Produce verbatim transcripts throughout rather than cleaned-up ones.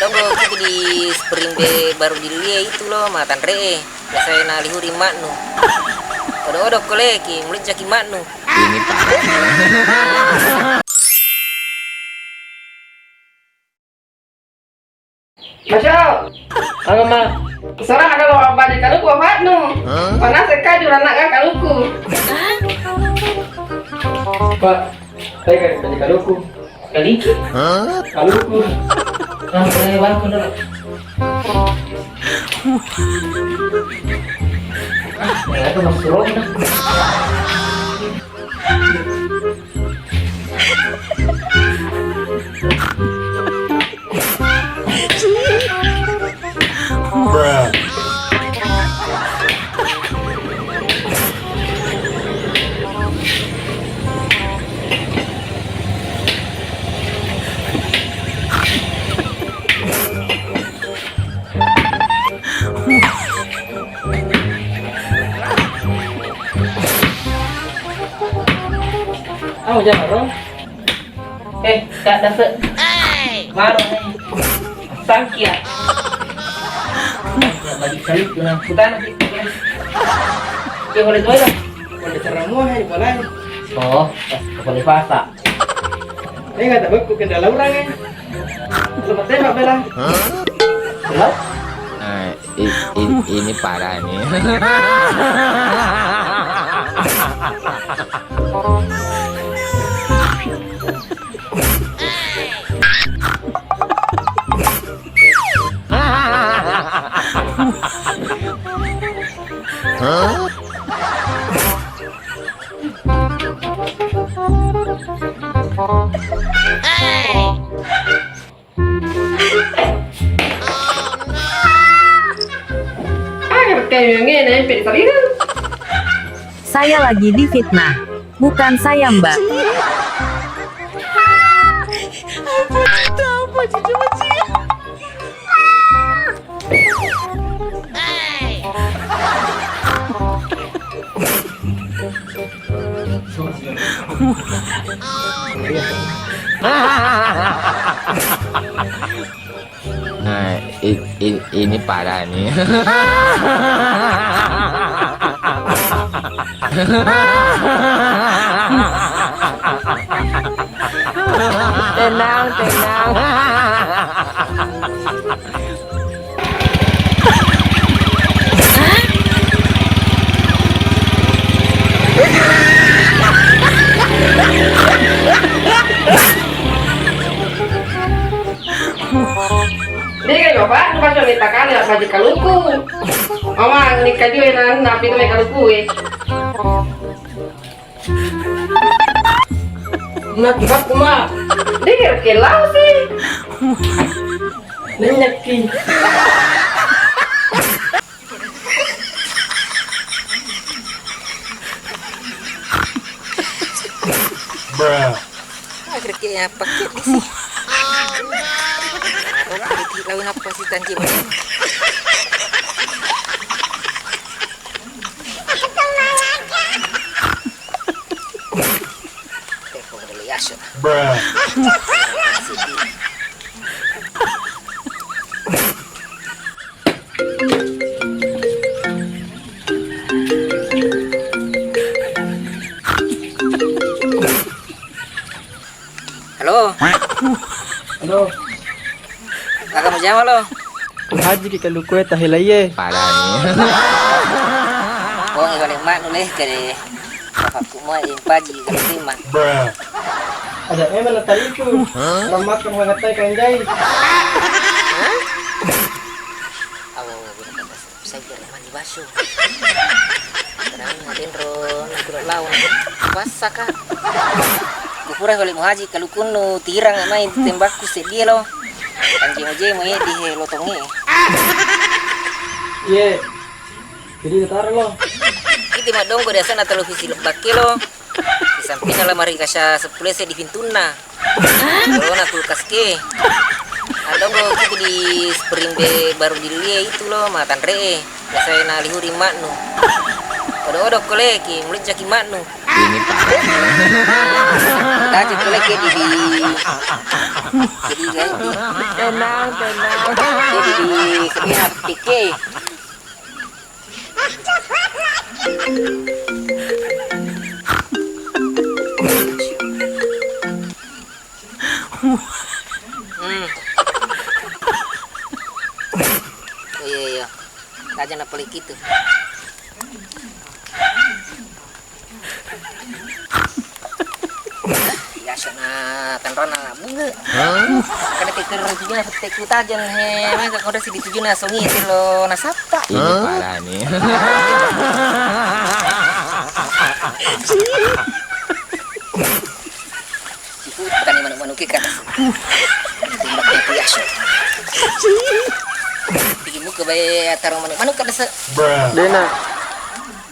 Engka kitu di spring be baru dilie itu lo, matanre e. Biasa na lihuri ma'nu. Odo-odo koleki, mulejjaki ma'nu. Ini parah. Masya. Apa, Ma? Serah ada lo abadi kaluku apa nu? Panas sekali anak kaluku. Pak, saya kan abadi kaluku. Kaliki? Kaluku. Ah, saya bantu dulu. Ah, saya tuh masuk. Au, jangan, Ron. Eh, Kak Dase. Maro nih. Sangkia. Bagi kali kuna kutana sih. Ya boleh tuh lah. Boleh ceremu hai boleh. Oh, boleh puasa. Ini nggak tahu aku kendala orang ya. Selamat tembak Bella. Halo? Eh, i- i- ini parah nih. Saya lagi difitnah. Bukan saya, Mbak. Nah, i- i- ini parah nih. Tenang, tenang. Dega, Bapak, nu pas mita kale, apa aja kaluku. Mama, nikah juga, Nan, tapi itu kaluku, eh. Nah, tiba kuma. Dia kira kelau sih. Nanya ki. Bruh. Akhirnya pakai di sini. Orang di lawan apa sih tadi? Bruh. Halo. Halo. Aga mujama lo? Haji ki kaluku e tahelaiye. Parah nih. Oh, balik mak nulis ke deh. Bapakku mau impaji kalau terima. Ada memang tadi itu. Orang makan mengatai kanjai. Awo, bener-bener. Saya tidak mandi baso. Tenang, tenro, nakuro lawan. Puasa, Kak. Kupura balik muhaji, kalau kunu tirang mai tembakku sedih lo. Anjing aja mau di lotongi. Iya. Jadi taruh lo. Kita madonggo di sana televisi lebakke lo. Di sampingna lamari kasya seppulo ese di pintunna. Lona kulkas ke. Adongo kitu di spring be baru dilie itu lo, matanre e. Biasa na lihuri ma'nu. Odo-odo koleki, mulejjaki mannu. Ini parah. Taji koleki di, di, jadi ganti. Tenang, tenang. Jadi di, di, tike. Hmm. Oh iya, iya. Saja na paling gitu. Biasa na tanrona bunga. Hah? Kada teker tujuan, teku tajang he, maka kau dasi di tujuan songi telo nasappa. Ini parah nih. Siputani manuk-manuk ikan. Timbak itu yaso. Tigi muka bae ataro manuk-manuk kan se. Dena.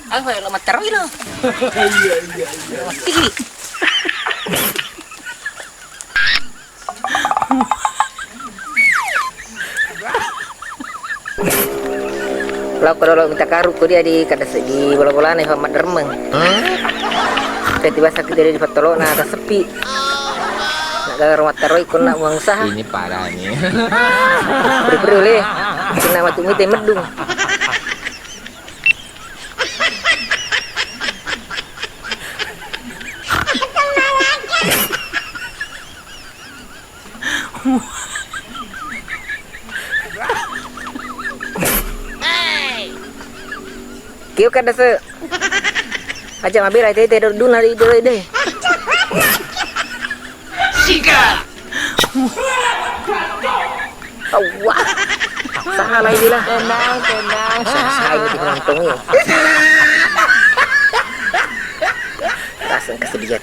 Apa lo mataro ilo? Iya, iya, iya. Mati. Lao ko dolo mita karu ko dia di kada se-, di bola-bolana fa maddermeng. Hah? Ketiba sakit dia di patolona taseppi. Nak gaga rumah taroi ko nak uang usaha. Ini parah nih. Beri-beri oleh. Kena matu mita meddung. Kio kada se. Aja mabela tete do duna di do de. Siga. Awwa. Salah ini lah. Tenang, tenang. Salah ini penontongi. Raseng kesedihan.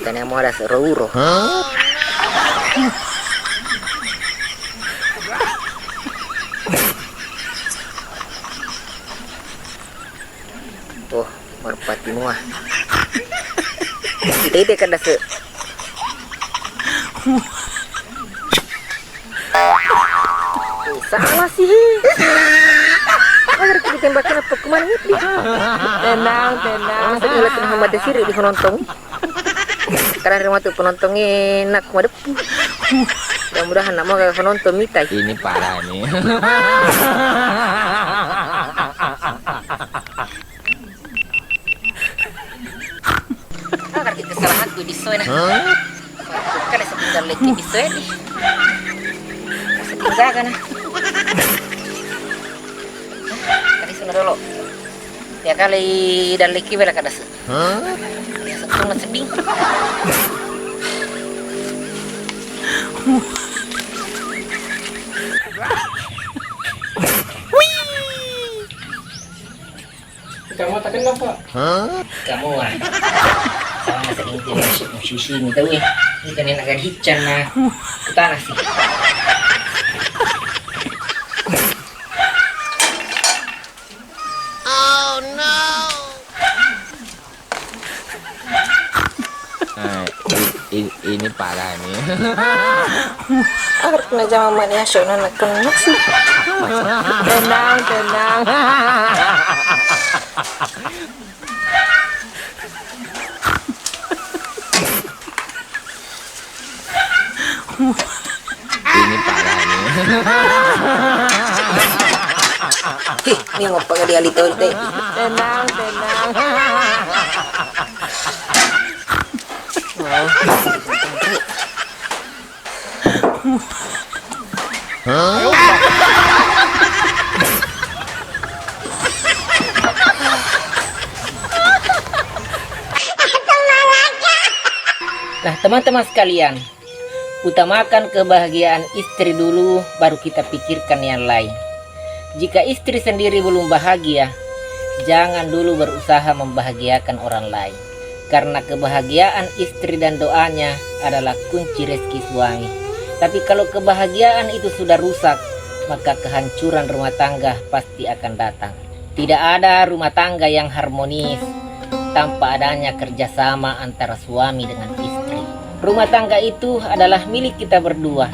Tania mo ada seuro. Oh, merpati mua. Ite-ite kada se. Salah sih. Agar kita tembakin apa kemana nih? Tenang, tenang. Masa dia lihat Muhammad Desiri di penonton. Karena ada matu penontonnya nak madeppu. Mudah-mudahan nak mau kayak penonton mitai. Ini parah nih. Agar kita kesalahan tuh di soe nah. Kada setinggal leki di soe di. Setinggal kan. Tadi sana dulu. Ya kali dan leki bela kada se. Ya setung sedih. Kamu tak kenapa? Kamu ah. Sama sedikit musik musisi ini tahu ya. Ini kan enak kan hican nah. Kutana sih. Oh no. Eh, i- i- ini parah nih. Agar kena jama mani asok nana kena sih. Tenang, tenang. Ini parah nih. Hih, ini ngapa dia lito teh? Tenang, tenang. Oh. Nah, teman-teman sekalian, utamakan kebahagiaan istri dulu, baru kita pikirkan yang lain. Jika istri sendiri belum bahagia, jangan dulu berusaha membahagiakan orang lain. Karena kebahagiaan istri dan doanya adalah kunci rezeki suami. Tapi kalau kebahagiaan itu sudah rusak, maka kehancuran rumah tangga pasti akan datang. Tidak ada rumah tangga yang harmonis tanpa adanya kerjasama antara suami dengan istri. Rumah tangga itu adalah milik kita berdua.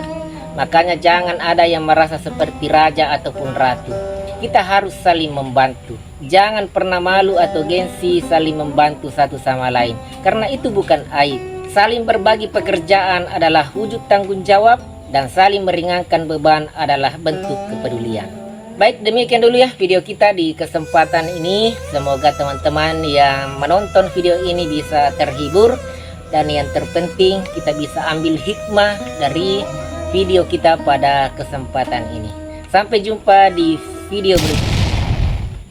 Makanya jangan ada yang merasa seperti raja ataupun ratu. Kita harus saling membantu. Jangan pernah malu atau gengsi saling membantu satu sama lain. Karena itu bukan aib. Saling berbagi pekerjaan adalah wujud tanggung jawab dan saling meringankan beban adalah bentuk kepedulian. Baik, demikian dulu ya video kita di kesempatan ini. Semoga teman-teman yang menonton video ini bisa terhibur dan yang terpenting kita bisa ambil hikmah dari video kita pada kesempatan ini. Sampai jumpa di video berikutnya.